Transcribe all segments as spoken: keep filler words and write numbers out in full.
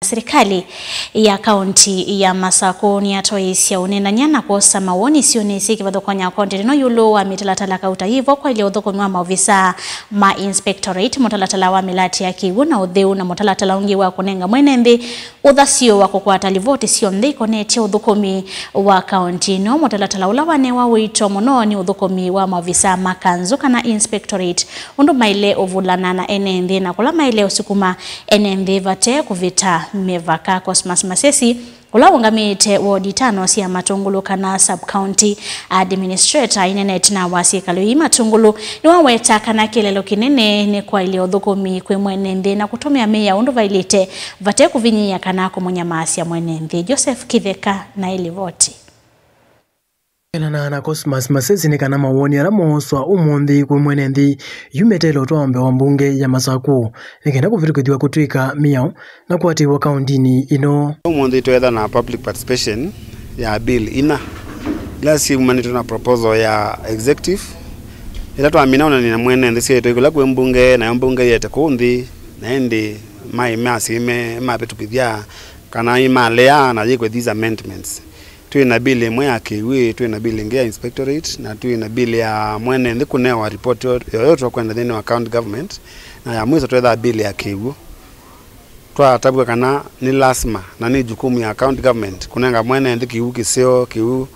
Serikali ya kaunti ya Masakũ nĩyatwaĩĩsya ũneenany'a na kwosa mawoni isionĩ syĩ kĩvathũkany'o ya kaunti ĩno ĩũlũ wa mĩtalatala kauta yĩvo kwaĩlya ũthũkũmi wa maovisaa ma inspectorate, mũtalatala wa mĩlatĩ ya kĩw'ũ na ũtheu, na mũtalatala ũngĩ wa kũnenga mwene nthĩ ũthasyo wa kũkwata livoti syonthe ikonetye ũthũkũmi wa kaunti ĩno, mũtalatala ũla wanewa ũito mũno nĩ ũthũkũmi wa maovisaa ma kanzũ kana inspectorate, ũndũ maĩle ũvulana na ene nthĩ na kũla maĩle ũsukuma ene nthĩ vate kũvĩta mĩvaka. Cosmas Masesi, ũla ũngamĩĩte wodi itano sya Matũngũlũ kana sub-county administrator, aineenete na wasya ĩkalũ ii Matũngũlũ, nĩwaweta kana kĩeleelo kĩnene nĩ kwaĩlya ũthũkũmi kwĩ mwene nthĩ na kũtũmĩa mĩao ũndũ vaĩlĩte vate kũvinyĩĩa kana kũmũnyamaasya mwene nthĩ. Joseph Kĩtheka na ĩlivoti. Kũenana na Cosmas Masesi nĩ kana mawoni ala mooswa ũmũnthĩ kwĩ mwene nthĩ yumĩte ĩlotwa mbee wa mbunge ya Masakũ nĩ kenda kũvĩtũkĩthw'a kũtw'ĩka mĩao na kũatĩĩwa kauntinĩ ĩno. Ũmũnthĩ tweetha na public participation ya bill ina ila syumanĩtwe na proposal ya executive ila twamina onania na mwene nthĩ syaitwe kũla kwĩ mbunge, nayo mbunge yete kũu nthĩ, na ĩndĩ maĩ masime mavĩtũkĩthya kana imalea na yĩkwe these amendments. Twĩ na bill ĩmwe ya kĩw'ũ, twĩ na bill ĩngĩ ya inspectorate, na twĩ na bill ya mwene nthĩ kũnewa report yo- yoyotwa kwenda nthĩnĩ wa county government, na ya mwiso twethaa bill ya kĩw'ũ. Twatavw'a kana nĩ lasima na nĩ jukumu ya county government kũnenga mwene nthĩ kĩw'ũ kĩseo, kĩw'ũ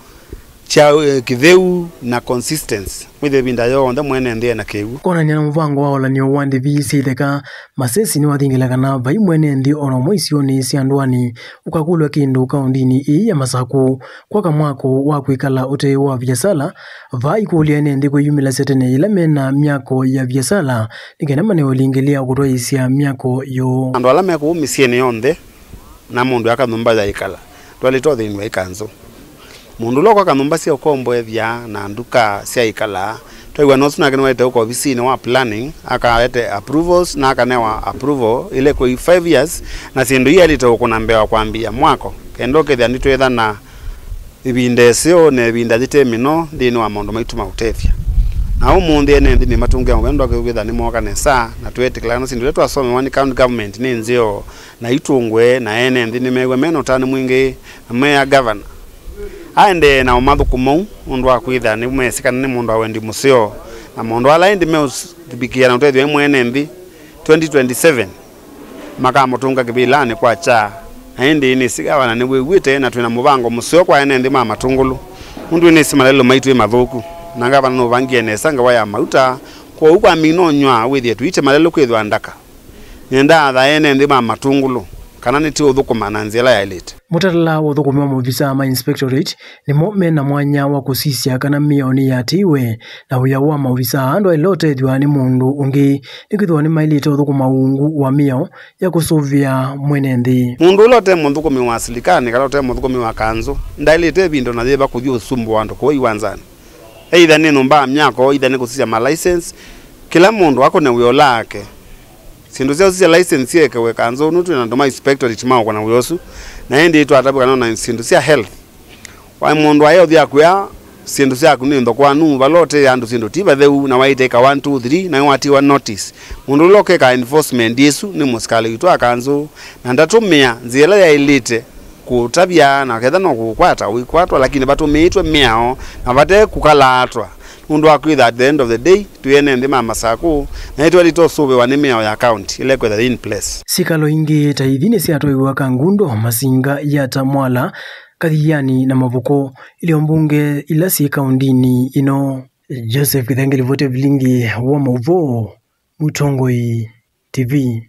kya, eh, kĩtheu na consistency. Mwĩthĩe ĩvinda yonthe mwene nthĩ ena kĩw'ũ. Kwonany'a na mũvango wa ũlanĩo wa ndĩvi sya itheka, Masesi nĩwathingĩla kana vai mwene nthĩ o na ũmwe isionĩ sya ndũanĩ ũkakũlw'a kĩndũ kaũndĩnĩ ĩĩ ya Masakũ kwaka mwako wa kwĩkala ũte wa viasala, vaa ikũlya ene nthĩ kwĩyumĩlasya tene yĩla mena myako ya viasala nĩ kenda manewe ũlingĩlĩa kũtwaĩĩsya myako yoo. Andũ ala me kũu mĩsyĩnĩ yonthe na mũndũ aka nyũmba ya ĩkala, twaĩlĩte ũthĩnw'a ĩkanzũ. Mũndũ ũla ũkwaka nyũmba sya ũkomboethya na nduka sya ĩkala, twaiw'ana ũsu nake nĩwaĩte ũka ovisinĩ wa planning, akaete approvals na akanewa approval ĩla ĩkwĩ five years, na syĩndũ ii aĩlĩte ũkũna mbee wa kwambĩĩa mwako, kenda ũkethĩa nĩtwĩtha na ĩvinda ĩseo na ĩvinda yĩte mĩno nthĩnĩ wa maũndũ maitũ ma ũtethya. Na ũmũnthĩ ene nthĩ nĩmatũngĩa mũvea nũndũ wa kwĩthĩa nĩmooka nesa, na tweetĩkĩla kana syĩndũ ila twasomewa nĩ county government nĩ nzeo, na itũngwe, na ene nthĩ nĩmew'a mena ũtanu mwingĩ, na mea governor aendee na ũmathũkũma ũu, nũndũ wa kwĩthĩa nĩmesĩ kana nĩ mũndũ wa wendi mũseo, na maũndũ ala ĩndĩ meũvikĩa na ũtethyo wĩ mwene nthĩ twenty twenty-seven, makamũtũnga kĩvĩlanĩ kwakya. Na ĩndĩ nĩsĩ governor nĩwĩw'ĩte, na twĩ na mũvango mũseo kwa ene nthĩ ma Matũngũlũ, nũndũ nĩsĩ malelũ maitũ ĩ mathũku, na governor nũvangie nesa ngawa ya mauta, kwoou kwamina ũnyw'a wĩthĩe tũite malelũ kwĩthwa ndaka. Nĩndaatha ene nthĩ ma Matũngũlũ kana nĩtũũthũkũma na nzĩa ĩla yaĩlĩte. Mũtalatala wa ũthũkũmi wa maovisaa ma inspectorate nĩmo me na mwanya wa kũsisya kana mĩao nĩyĩatĩĩwe, na wĩa wa maovisaa aa ndwaĩle ũtethw'a nĩ mũndũ ũngĩ, nĩkwĩthĩwa nĩmaĩlĩte ũthũkũma ungu wa mĩao ya kũsũvĩa mwene nthĩ. Mũndũ ũla ũte mũthũkũmi wa silikalĩ kana ũte mũthũkũmi wa kanzũ ndaĩlĩte ĩvinda o na yĩva kũthi ũsumbũa andũ kũu iwanzanĩ. Either nĩ nyũmba ya myako, either nĩ kũsisya ma license, kĩla mũndũ akũne wĩa ũla wake. Syĩndũ sya ũsisya license syĩekewe kanzũ, nũndũ twĩ na andũ ma inspectorate maũkũna wĩa ũsu, na ĩndĩ twatavw'a kana o na syĩndũ sya health. Waĩ mũndũ aĩ ũthi akwĩa syĩndũ syaku nĩ nthokowanu, vala ũte andũ syĩndũ ti vatheu, na waĩte ĩka one, two, three, na nĩwatiwa notice. Mũndũ ũla ũkeka enforcement ĩsu nĩ mũsikalĩ witũ wa kanzũ, na ndatũmĩa nzĩa ĩla yaĩlĩte kũũtavya, na ketha no kũũkwata ũikwatwa, lakini vatũmĩĩtwe mĩao na vate kũkalaatwa, nũndũ wa kwĩtha at the end of the day twĩ ene nthĩ ma Masakũ, na nĩtwaĩlĩte ũsũvĩwa nĩ mĩao ya county ĩla ĩkwĩtha in place. Syĩkalo ingĩ ta ithi nĩsyatwaiwa Kangundo, Masinga, Yata, Mwala, Kathiani na Mavuku, ilio mbunge ila syĩ kaundinĩ ĩno. Joseph Kĩthenge, livoti ya vilingi wa maũvoo, Mũtongoi T V.